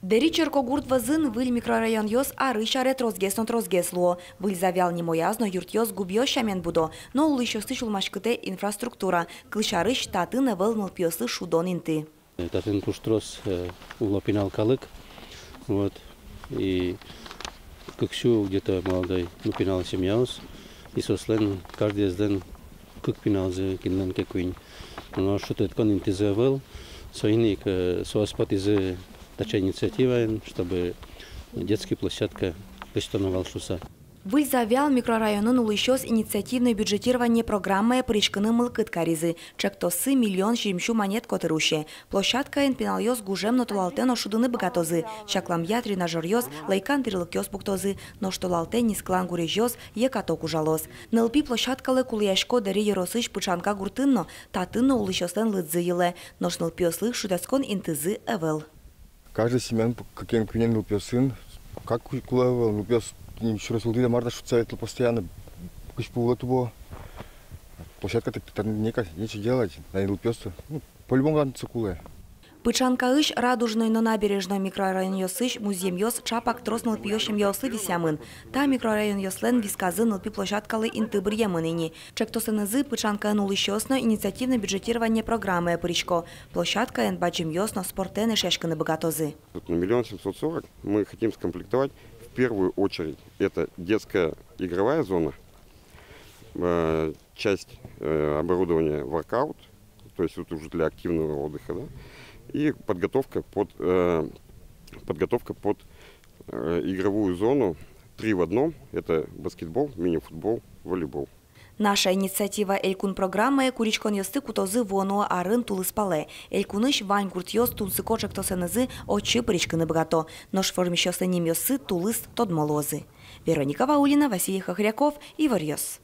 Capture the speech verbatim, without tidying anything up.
Дэри черкогурт вӧзын выль микрорайонъёс арысь аре тросгес но тросгес луо. Выль Завьял нимо яз но юртъёс губиос сямен будо, но улӥсьёсты сюлмаськытэ инфраструктура, кылсярысь, татын ӧвӧл нылпиослы шудон инты. Татын туж трос, э, уло пинал калык. Вот. И кык сю где-то молодой, ну, пинал семьяос. И соослэн, каждыезлэн кык пиналзы, кинлэн ке куинь. Но шутэтскон интызы ӧвӧл. Соин ик, э, соос потӥзы таӵе инициативаен, чтобы детский площадка лэсьтоно вал шуыса. Выль Завьял микрорайонын улӥсьёс инициативное бюджетирование программае пыриськыны мылкыд каризы. Чектоссы миллион сизьым сю манет котыр усе. Площадкаын пиналъёс гужем но толалтэ но шудыны быгатозы. Чакламъя, тренажёръёс, лэйкан тӥрлыкъёс пуктозы. Нош толалтэ нискылан гурезьёс йӧ каток ужалоз. Нылпи площадкалы кулэясько Дэри ёросысь Пыӵанка гуртын но, татын но улӥсьёслэн лыдзы йылэ. Нош нылпиослы шутэтскон интызы ӧвӧл. Каждый семьяын п-, кыкен-куинен нылпиосын, как ку-, кулэ ӧвӧл, нылпиос тӥни сюрес вылтӥ да мар да шутса ветло постоянно, кызьпу вылэ тубо. Площадка тӥ-, татын нека-, нечего делать, на нылпиос-то, ну, по-любому ладно, со кулэ. Пыӵанкаысь Радужной но Набережной микрорайонъёсысь музъемъёс ӵапак трос нылпиё семьяослы висъямын. Та микрорайонъёслэн висказы нылпи площадкалы инты быръемын ини. Чектосэнызы Пыӵанкаын улӥсьёс но инициативное бюджетирование программае пырисько. Площадкаын бадӟымъёс но спортэн эшъяськыны быгатозы. Вот на миллион семьсот сорок мы хотим скомплектовать в первую очередь. Это детская игровая зона, э, часть, э, оборудования воркаут, то есть вот уже для активного отдыха, да, и подготовка под, э, подготовка под, э, игровую зону три в одном. Это баскетбол, мини-футбол, волейбол. «Наша инициатива» элькун программае куриськонъёсты кутозы вуоно арын тулыс палэ. Элькунысь вань гуртъёс тунсыко чектосэнызы отчы пыриськыны быгато. Нош вормисьёслэн нимъёссы тулыс тодмо луозы. Вероника Ваулина, Василий Хохряков, «Иворъёс».